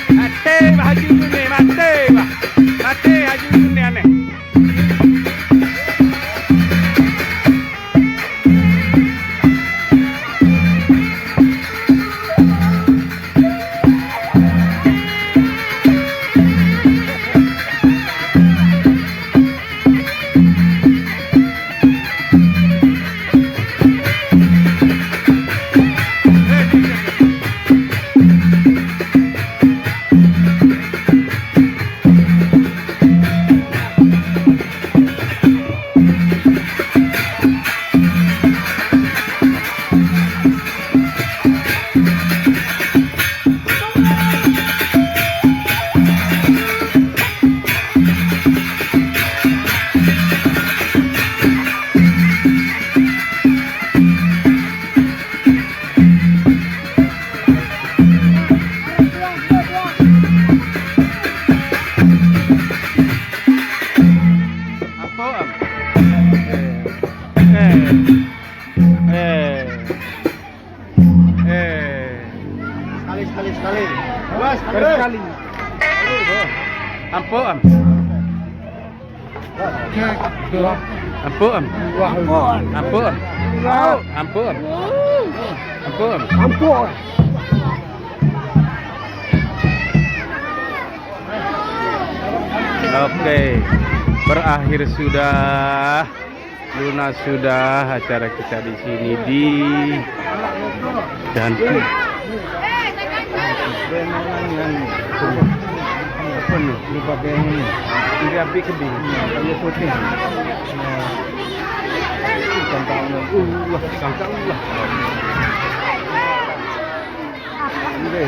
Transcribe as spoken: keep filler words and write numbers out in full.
Mate, bah, Haji Yunus ni, mate, bah. Mate, Haji Yunus ni aneh. Apo, Am? Eh. Eh. Eh. Sekali, sekali, sekali. Dua, sekali. Sekali. Apo, Am? Apo, Am? Apo, Am? Apo, Am? Apo, Am? Ampun. Ampun. Oke, berakhir sudah, lunas sudah acara kita di sini di Danti. Apa nih? Ini pakai yang ini. Ini api keding. Ini putih. Bukan tahu. Uh, wah, bukan tahu lah. Ini.